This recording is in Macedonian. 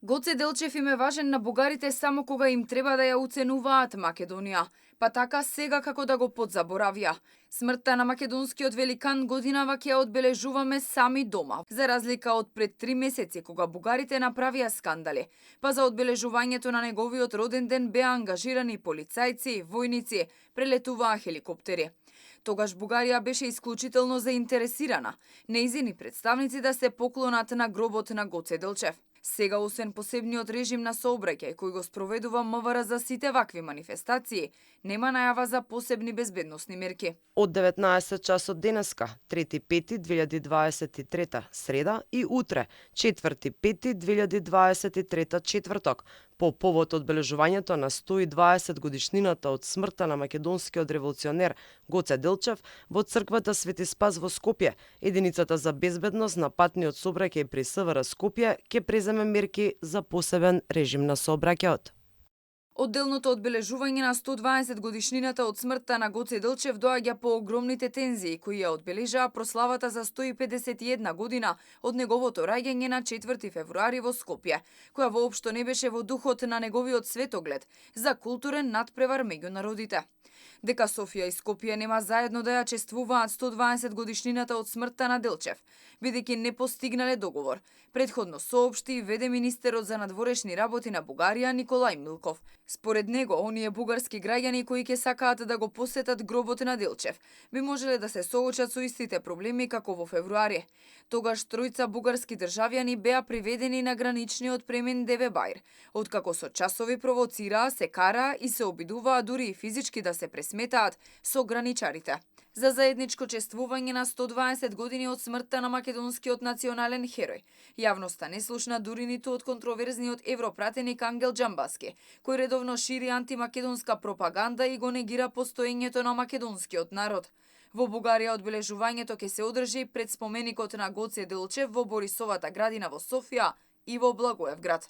Гоце Делчев им е важен на бугарите само кога им треба да ја уценуваат Македонија, па така сега како да го подзаборавија. Смртта на македонскиот великан годинава ќе ја одбележуваме сами дома, за разлика од пред 3 месеци кога бугарите направија скандали. Па за одбележувањето на неговиот роден ден беа ангажирани полицајци, војници, прелетуваа хеликоптери. Тогаш Бугарија беше исклучително заинтересирана нејзини представници да се поклонат на гробот на Гоце Делчев. Сега, освен посебниот режим на сообраќај кој го спроведува МВР за сите вакви манифестации, нема најава за посебни безбедносни мерки. Од 19 часот денеска, 3.5.2023 среда и утре, 4.5.2023 четврток, по повод одбележувањето на 120 годишнината од смртта на македонскиот револуционер Гоце Делчев во црквата Свети Спас во Скопје, единицата за безбедност на патниот сообраќај при СВР Скопје ќе преземе мерки за посебен режим на сообраќајот. Одделното одбележување на 120 годишнината од смртта на Гоце Делчев доаѓа по огромните тензии кои ја одбележаа прославата за 151 година од неговото раѓање на 4 февруари во Скопје, која воопшто не беше во духот на неговиот светоглед за културен надпревар меѓу народите. Дека Софија и Скопје нема заедно да ја чествуваат 120 годишнината од смртта на Делчев, бидејќи не постигнале договор, претходно соопшти и веде министерот за надворешни работи на Бугарија Николај Милков. Според него, оние бугарски граѓани кои ќе сакаат да го посетат гробот на Делчев, би можеле да се соочат со истите проблеми како во февруари. Тогаш тројца бугарски државјани беа приведени на граничниот премин Девебајр, откако со часови провоцираа, се караа и се обидуваа дури и физички да се пресметаат со граничарите. За заедничко чествување на 120 години од смртта на македонскиот национален херој, јавноста не слушна дури ниту од контроверзниот европратеник Ангел Џамбаски, кој редовно шири антимакедонска пропаганда и го негира постоењето на македонскиот народ. Во Бугарија одбележувањето ќе се одржи пред споменикот на Гоце Делчев во Борисовата градина во Софија и во Благоевград.